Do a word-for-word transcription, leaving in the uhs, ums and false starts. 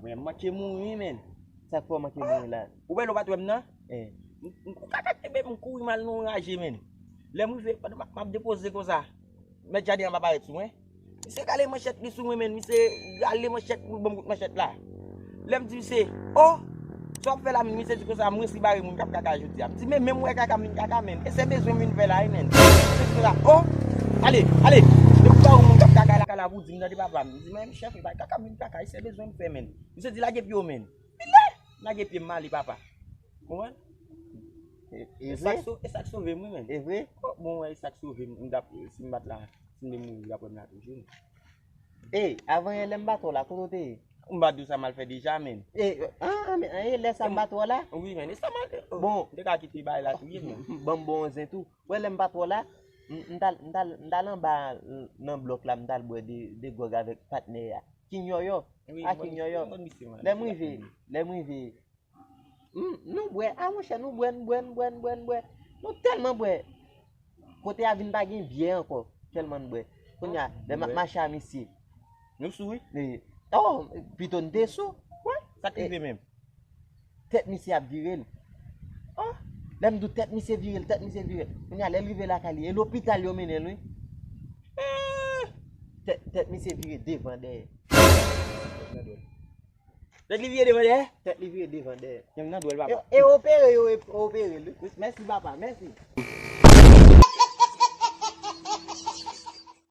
Mwen manke mouri, men. Sa k fè w manke mouri la? Ou wè lè w pa t wè m nan? Eh. M- m- Ou ka gade men m kouri mal nan yon raje, men. Lè m rive, pandan m ap- m ap depoze konsa, mèt jaden an pa parèt sou mwen. Misye rale manchèt li sou mwen, men. Misye rale manchèt, li ban m kout manchèt la. Lè m di misye, o, sa w ap fè la, men? Misye di konsa, mwen si bare moun k ap kaka jodi a. M di, men menm wè kaka m vin kaka, men. E se bezwen m vin fè la, wi, men. Misye di konsa, o, ale, ale. Depi w bare moun k ap kaka la, kaka la pou di m, tande papa m. M di, men chèf, e pa kaka m vin kaka, e se bezwen m fè, men. Misye di, lage pye w, men. Lage pye m ale, papa. Konprann? E E vre? sa k so- e sa k sove m, wi, men. E vre? O, bon, wè, e sa k sove m. M t ap, si m pa t la, si m te mouri, y ap wè m la toujou. Ey, avan yè lè m bat w la, kote w te ye? M pa di w sa m al fè deja, men. Ey, ah, men, eh, lè sa m bat w la? Wi, men, e sa m al fè. Bon. M te ka kite bagay la touye, men. Ban m bon zen tou. Wè lè m bat w la, m m t al m t al m t al anba nan blòk la, m t al bwè de de gwòg avèk patnè a. King Yòyò. Wi, Ah, mwen, King Yòyò. Mwen, misye, man. Lè m rive, lè m rive, m- nou bwè, ah monchè, nou bwè, nou bwè, nou bwè, nou bwè, nou bwè. Nou tèlman bwè. Kote a vin pa gen byè ankò, tèlman n bwè. Kounye a, lè m ap mache a misye. Nou sou, wi. E, oh, pito n te sou. Wè. Sa k rive menm? Tèt misye ap vire l. Oh, lè m di w tèt misye vire l, tèt misye vire l. Kounye a, lè l rive lakay li, e lopital yo mennen l, wi. Tèt, tèt misye vire devan dèyè. Tèt li vire devan dèyè? Tèt li vire devan dèyè. Nèg nan dwèl, E, papa. e opere yo e- opere l, wi. Mèsi, papa, mèsi.